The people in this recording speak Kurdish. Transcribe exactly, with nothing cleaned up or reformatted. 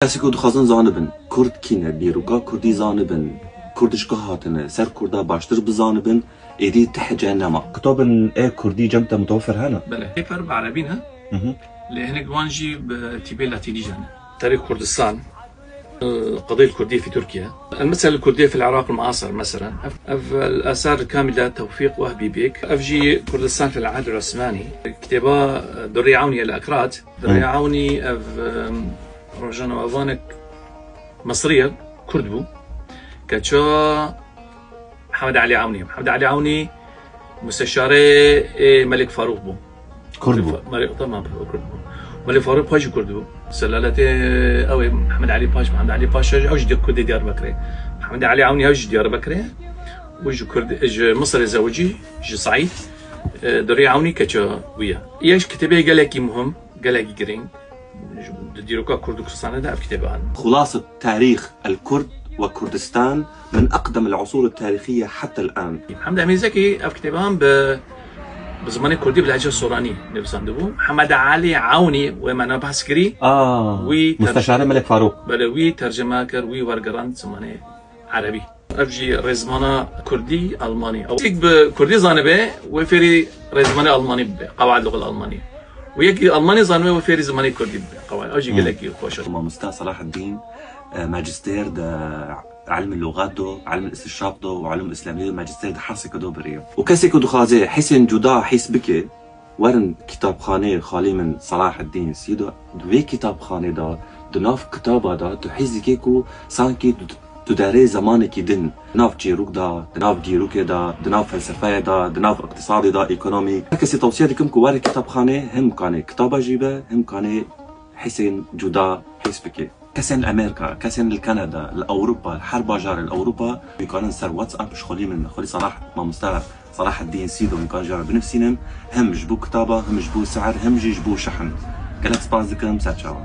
Kesê ku dixwazin zanibin, Kurd kî ne, dîroka Kurdî zanibin, Kurd ji ku hatine, ser Kurda baştir bizanibin, êdî tihê nema. Kitabên ê Kurdî cem te mutewefir hene? Belê. Pêper bi erebî ne. Hı hı. Lê hinek wan jî bi tîpê latînî jî ne. Tarîx Kurdistan, e, qedîyel Kurdî fî Tirkiye. El mesele Kurdî fil Iraq el muasir mesela. Ev, ev el asar kamil de Tewfîq Wehbî Bêk. Ev jî Kurdistan fil Ahd el Osmanî. Kitêba, e, Durrî Ewnî el Akrad. Durrî Ewnî ev, em, rojnamevanek Misrî ye, Kurd bû. Keça Mihemed Elî Ewnî. Mihemed Elî Ewnî musteşarê ê Melik Farûq bû. Kurd bû. Melik, tamam, Kurd bû. Melik Farûq paşî Kurd bû. Selaletê ew ê Mihemed Elî Paşa, Mihemed Elî Paşa ew jî Kurdê Diyarbekirê. Mihemed Elî Ewnî ew jî Diyarbekirê. Û ji Kurd, ji Misirê zewicî, ji Seîd, e, Durrî Ewnî keça wî ye. Yek ji kitêbê gelekî muhim, gelekî girîng. Di dîroka Kurd û Kurdistanê de ev kitêbe hene. Xulasa tarîx el Kurd ve Kurdistan min eqdem el usûr el tarîxiye heta el an. Hemd Emîzekî ev kitêbe han bi, bi zimanê Kurdî, bi lehçe Soranî nivîsandibû. Hemed Elî Ewnî wê me ne behs kirî. Aa, wî ter- Musteşarê Melek Farûq. Belê, wî tercime kir, wî wergerand zimanê Erebî. Ev jî rêzmana Kurdî, Almanî. Ew yek bi Kurdî zanibe, wê fêrî rêzmanê Almanî bibe, qewaid luxel Almanî. Û yekî Almanî zanibe, wê fêrî zimanê Kurdî bibe, qewaid. Ew jî Hmm. gelekî xweş e. Mamosta Selahaddîn, e, majistêr di ilm luxat do, ilm istişraq do û ilm îslamî do majistêr di Hersê do biriye. Û kesê ku dixwaze hîsên cuda hîs bike, werin kitabxaneyê xalî min Selahaddîn Sîdo. Di vê kitabxanê de, di nav kitaba de, tu hîs dikê ku sankî tu, tu derê zemanekî din, di nav çîrok de, di nav dîrokê de, di nav felsefeyê de, di nav îqtisadê de, ekonomî. Her kesê tewsiye dikim ku were kitabxanê, him kanê kitaba jî be, him kanê hîsên cuda hîs bike. Kesên li Amerîka, kesên li Kanada, li Ewropa, li her bajarê li Ewropa, wî karin ser WhatsApp ji xwelî min, xwelî Salah, mamosta Selahaddîn Sîdo, wî karin jara binivîsînin, him ji bo kitaba, him ji bo sihr, him jî ji bo şehn. Gelek spas dikim, ser çavan.